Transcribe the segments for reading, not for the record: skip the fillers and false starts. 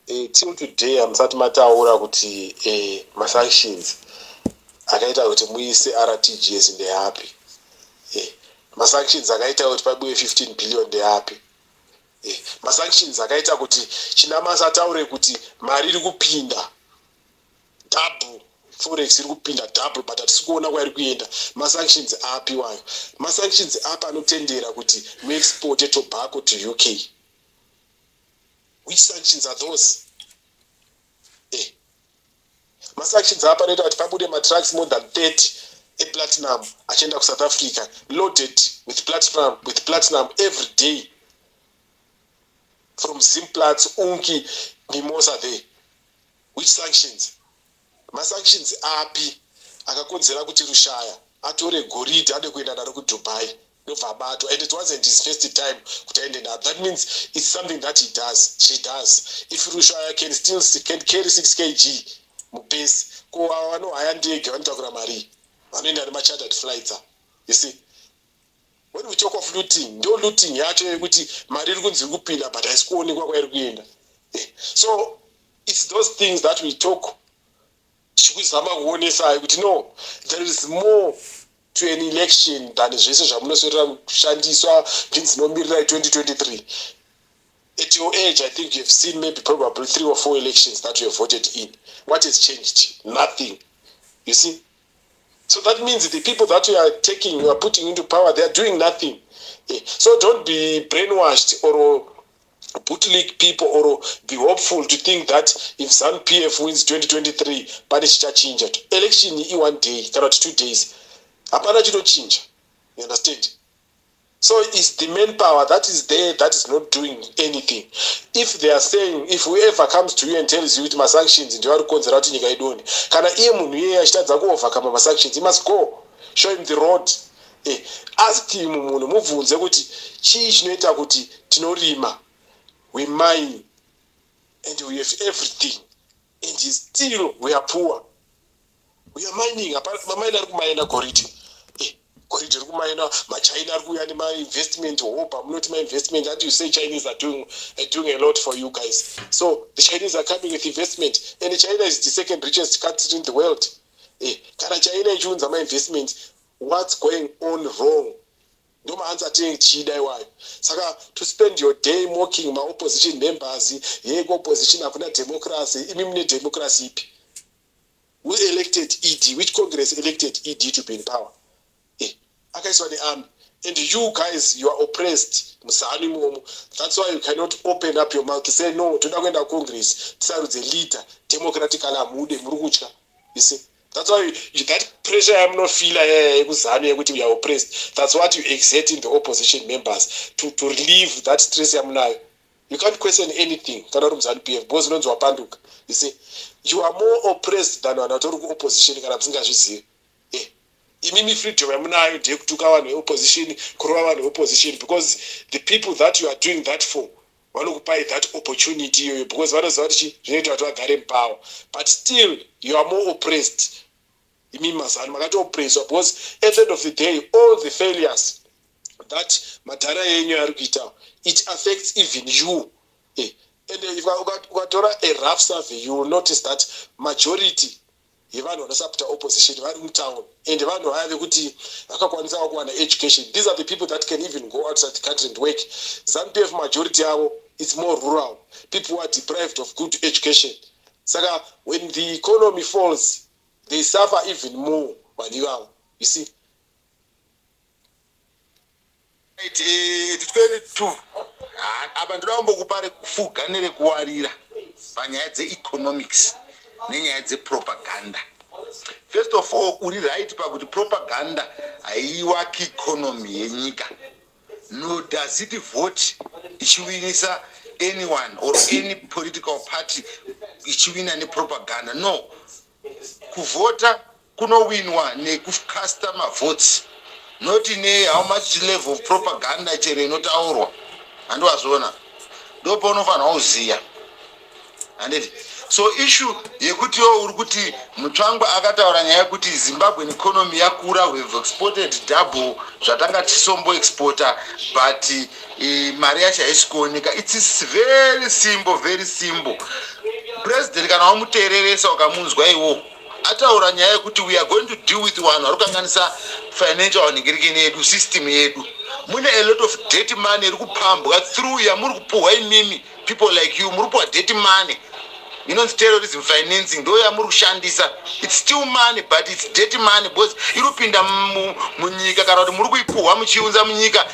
Till today hamusati mataura kuti masanctions akaita kuti muise RTGS ndeapi. Masanctions akaita kuti pabiwe 15 billion ndeapi? Masanctions akaita kuti Chinamasa ataure kuti mari iri kupinda double, forex iri kupinda double, but hatisi kuona kwairi kuenda, masanctions api wayo? Masanctions api anotendera kuti muexporte tobacco to UK? Which sanctions are those? Masanctions api anoita kuti pabude matrucks more than 30 eplatinum achienda kuSouth Africa, loaded with platinum every day from Zimplats, Unki, Mimosa there? Which sanctions? Masanctions api akakonzera kuti Rushaya atore goridhe ade kuenda naro kuDubai, ndobva abatwa? And it wasn't his first time kuti aende naro. That means it's something that he does, she does. If Rushaya can still can carry 6 kg mupesi, ko ava vanohaya ndege vanotakura mari, vanoenda nemachartered flights? You see, when we talk of looting, ndo looting yacho yekuti mari iri kunzi iri kupinda, but haisi kuonekwa kwairi kuenda. So it's those things that we talk, tichikuzama kuonesai kuti no, there is more to an election than zvese zvamunoswerera kushandiswa ndinzinomirirai 2023. At your age, I think you have seen maybe probably three or four elections that you have voted in. What has changed? Nothing, you see. So that means the people that you are taking, you are putting into power, they are doing nothing. So don't be brainwashed or bootlick people or be hopeful to think that if ZANU PF wins 2023 pane chichachinja. Election i-one day kana kuti 2 days, hapana chinochinja, you understand? So it's the main power that is there that is not doing anything. If they are saying, if whoever comes to you and tells you kuti masanctions ndiwo ari kukonzera kuti nyika idonhe, kana iye munhu iyeye achitadza kuovercome masanctions, he must go. Show him the road. Ask him, munhu mubvunze kuti chii chinoita kuti tinorima, we mine and we have everything, and still we are poor. We are mining, mamaini ari kumaina goridhe, goridhe ri kumaina, maChina ari kuuya nemainvestment. Hope munoti mainvestment, and you say Chinese are doing a lot for you guys. So the Chinese are coming with investment, and China is the second richest country in the world. Kana China ichiunza mainvestment, what's going on wrong? Ndo maanswer atinenge tichida iwayo. Saka to spend your day mocking maopposition members, ye kuopposition hakuna democracy, imi mune democracy ipi? Who elected ED? Which congress elected ED to be in power? Akaiswa nearmy. And you guys, you are oppressed muZANU imomo. That's why you cannot open up your mouth to say, "No, toda kuenda congress, tisarudze leader democratically." Hamude, muri kutya, you see. That's why that pressure yamunofeela yekuZANU yekuti we are oppressed, that's what you exert in the opposition members to relieve that stress yamunayo. You can't question anything kana uri muZANU PF because unonzi wapanduka. You see, you are more oppressed than vanhu vatori kuopposition kana musingazvizivi. Imimi freedom yamunayo ndeyekutuka vanhu veopposition, kurova vanhu veopposition, because the people that you are doing that for vanokupai that opportunity iyoyo, because vanoziva kuti zvinoita kuti vagare mupower. But still you are more oppressed. Imimi maZANU makatooppresswa, because at the end of the day, all the failures that madhara enyu ari kuita, it affects even you. And if ukatora a rough survey, you will notice that majority yevanhu vanosapota opposition vari mutown, and vanhu vaya vekuti vakakwanisawo kuwana education. These are the people that can even go outside the country and work. ZANU PF majority yavo, it's more rural people who are deprived of good education. Saka when the economy falls, they suffer even more, vanhu ivavo, you see. Right, 22 apa ndoda kumbokupa rekufuga nerekuwarira panyaya dzeeconomics nenyaya dzepropaganda. First of all, uri right pakuti propaganda haiwaki economy yenyika, no does it vote ichiwinisa anyone or any political party ichiwina nepropaganda. No, kuvhota kunowinwa nekucasta mavotes, not ne how much level of propaganda chero inotaurwa. Handiwazviona? Ndo paunofanira kuziya. Handiti? So issue yekuti yo uri kuti Mutsvangwa akataura nyaya yekuti Zimbabwean economy yakura, we've exported double zvatanga tisomboexporta, but mari yacho haisi kuoneka. It's very simple, very simple. President, kana wamuteereresa ukamunzwa iwo ataura nyaya yekuti we are going to deal with vanhu vari kukanganisa financial ningirikini yedu, system yedu, mune a lot of dirty money iri kupambwa through yamuri kupuhwa imimi. People like you muri kupuhwa dirty money inonzi terrorism financing, ndo yamuri kushandisa. It's still money, but it's dirty money because iri kupinda munyika kana kuti muri kuipuhwa muchiunza munyika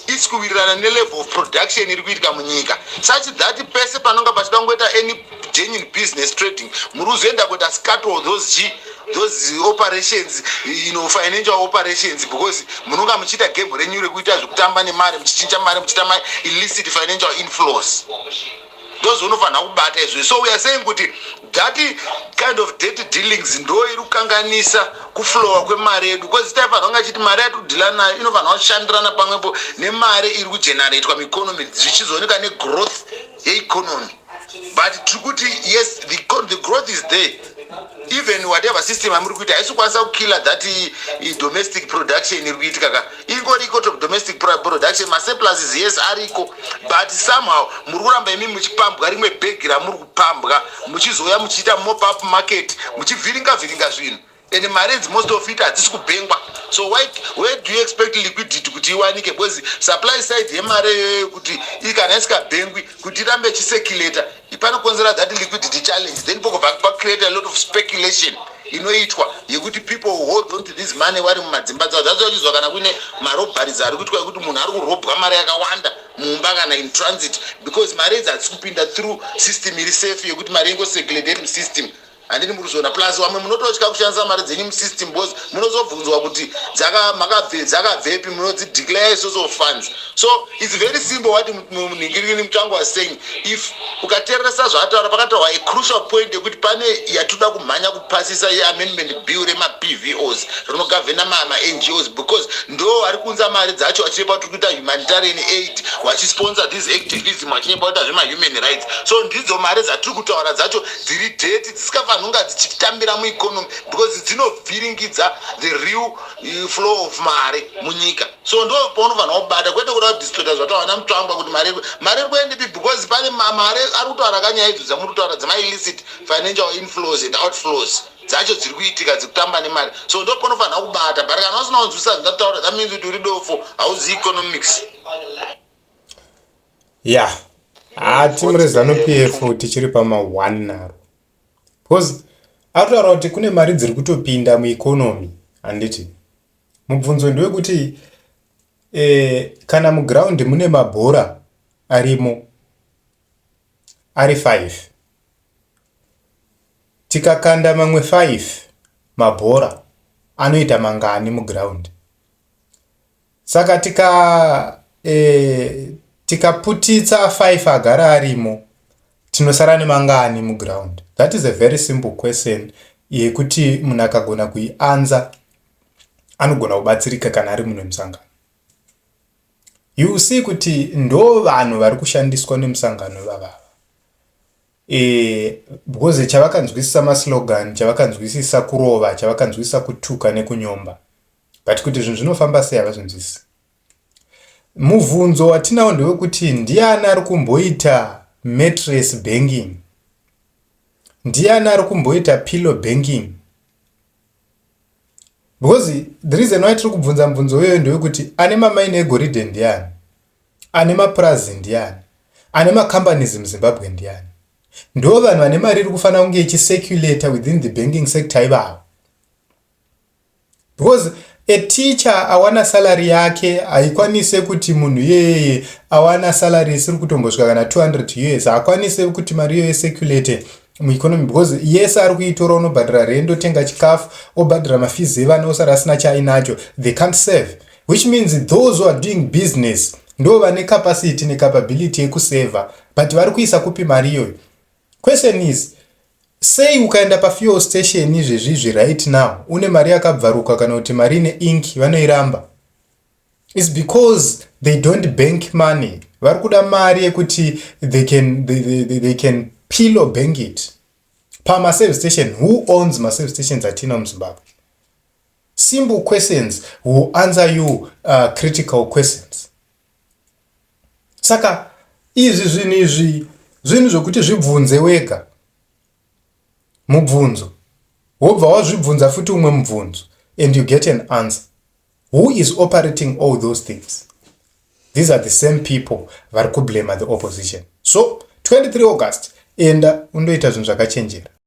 isi kuwirirana nelevel of production iri kuitika munyika, such that pese panonga pachida kungoita any genuine business trading, muri kuzoenda kuita scuttle those operations, financial operations, because munonga muchiita game renyu rekuita zvekutamba nemari, muchichinja mari, muchiita ma illicit financial inflows. Ndozvaunofanira kubata izvozvo. So we are saying kuti that kind of dirty dealings ndo iri kukanganisa kuflowa kwemari yedu, because taifanira kunga chiti mari yatiri kudhila nayo inofanira kushandirana pamwepo nemari iri kugeneratwa mueconomy, zvichizooneka negrowth yeeconomy. But tiri kuti yes, the growth is there. Even whatever system amuri kuita haisi kukwanisa kukilla that domestic production iri kuitika ka. Ingoriko to domestic production, masurpluses, yes, ariko, but somehow muri kuramba imi muchipambwa rimwe bhegi ramuri kupambwa, muchizouya muchiita mop up market, muchivhiringa vhiringa zvinhu, and mari idzi, most of it hadzisi kubhengwa. So where do you expect liquidity kuti iwanike? Because supply side yemari iyoyo, kuti kana isikabhengwi kuti irambe ichicirculata, panokonzera that liquidity challenge. Then pokobva pacreate a lot of speculation inoitwa yekuti people hold on to this money vari mumadzimba dzavo. That's wachizwa kana kuine marobberies ari kuitwa, yekuti munhu ari kurobwa mari yakawanda mumba kana in transit, because mari idzi hadzisi kupinda through system iri safe yekuti mari ingocirculate iri musystem. Handini muri kuzviona? Plus vamwe munototya kushandisa mari dzenyu musystem because munozobvunzwa kuti dzakabvepi, munodzideclare source of funds. So it's very simple what munhingirini Mutsvangwa was saying. If ukateeresa zvaataura, pakataurwa a crucial point yekuti pane yatoda kumhanya kupasisa yeamendment bill remaBVOs rinogavhena maNGOs, because ndo vari kuunza mari dzacho vachirepa kuti kuita humanitarian aid, vachisponsor this activism, vachinyepa kuita zvemahuman rights. So ndidzo mari dzatiri kutaura dzacho dziri dirty, dzisikafaniri kunga dzichitambira mueconomy, because dzinovhiringidza the real flow of mari munyika. So ndo paunofanira kubata, kwete kuda kudistorta zvataura naMutsvangwa kuti mari iri kuendepi, because pane mari ari kutaura kanyaya idzo dzamuri kutaura dzemaillicit financial inflows and outflows dzacho dziri kuitika, dzekutamba nemari. So ndo paunofanira kubata. But kana usina kunzwisisa zvindataura, that means kuti uri dofo, hauzi economics. Ya, hati muri ZANU PF tichiri pama1 naro, because arikutaura kuti kune mari dziri kutopinda mueconomy, handiti? Mubvunzo ndewekuti kana muground mune mabhora arimo ari 5, tikakanda mamwe 5 mabhora, anoita mangani muground? Saka tikaputitsa 5 agara arimo, tinosara nemangani muground? That is a very simple question yekuti munhu akagona kuianswer anogona kubatsirika kana ari munhu wemusangano. You see kuti ndo vanhu vari kushandiswa nemusangano vavava, because chavakanzwisisa maslogan, chavakanzwisisa kurova, chavakanzwisisa kutuka nekunyomba, but kuti zvinhu zvinofamba sei havazvinzwisisi. Mubvunzo watinawo ndewekuti ndiani ari kumboita mattress banking? Ndiani ari kumboita pillow banking? Because the reason why tiri kubvunza mubvunzo iyoyo ndewekuti ane mamaini egoridhe ndiani? Ane mapurazi ndiani? Ane macompanies muZimbabwe ndiani? Ndo vanhu vane mari iri kufanira kunge ichicirculata within the banking sector ivavo, because a teacher awana salary yake haikwanise kuti munhu iyeyeye awana salary isiri kutombosvika kana 200 US, haakwanise kuti mari iyoyo icirculate mueconomy, because yese ari kuitora unobhadhara rent, otenga chikafu, obhadhara mafees evana, osara asina chaainacho. They can't save, which means those who are doing business ndo vane capacity necapability yekusevha. But vari kuisa kupi mari iyoyo? Question is, sei ukaenda pafuel station izvezvizvi right now une mari yakabvaruka kana kuti mari ine ink, vanoiramba? Is because they don't bank money. Vari kuda mari yekuti they can Pillow Bhengeti pamaservice station. Who owns maservice stations atina muZimbabwe? Simple questions will answer you critical questions. Saka izvi zvinhu izvi, zvinhu zvokuti zvibvunze wega mubvunzo, wobva wazvibvunza futi umwe mubvunzo, and you get an answer. Who is operating all those things? These are the same people vari kublame the opposition. So 23 August, enda undoita zvinhu zvakachenjera.